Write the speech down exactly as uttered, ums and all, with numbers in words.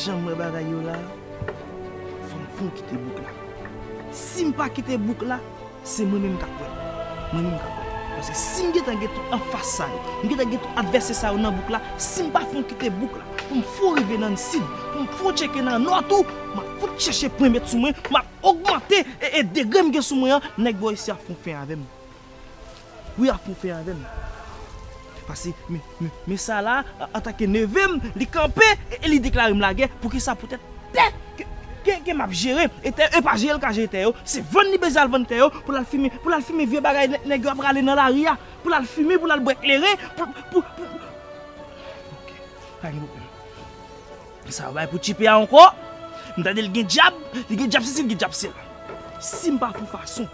Jan m wè bagay yo la, fò m fon kite bouk la. Si m pa kite bouk la, se mwen menm k ap pran. Mwen menm k ap pran. Paske si m gentan gen tout anfas sa yo, m gentan gen tout advèsè sa yo nan bouk la, si m pa fon kite bouk la, pou m fon rive nan sid, pou m fon tcheke nan nò tou, m ap fout chèche pwen met sou mwen, m ap ogmante e, e degre m gen sou mwen an, nèg bò isi ap fon fen avè m. Wi, ap fon fen avè m. Paske, men, men, men sa la, an, antanke neve m, li kanpe e, e li deklare m lagè. Poukisa? Poutèt tè ke, ke, ke m ap jere. E tè, e pa jere l ka jere tè yo. Se vann li bezwen al vann tè yo pou l al fimen, pou l al fimen vye bagay nè- nèg yo ap rale nan lari a. Pou l al fimen, pou l al bwè kleren, pou, pou, pou. Ok, pa gen pwoblèm. Sa yo bay pou tchipe a ankò. M tande l gen djab, li gen djab sesi, li gen djab sela. Si m pa fon fason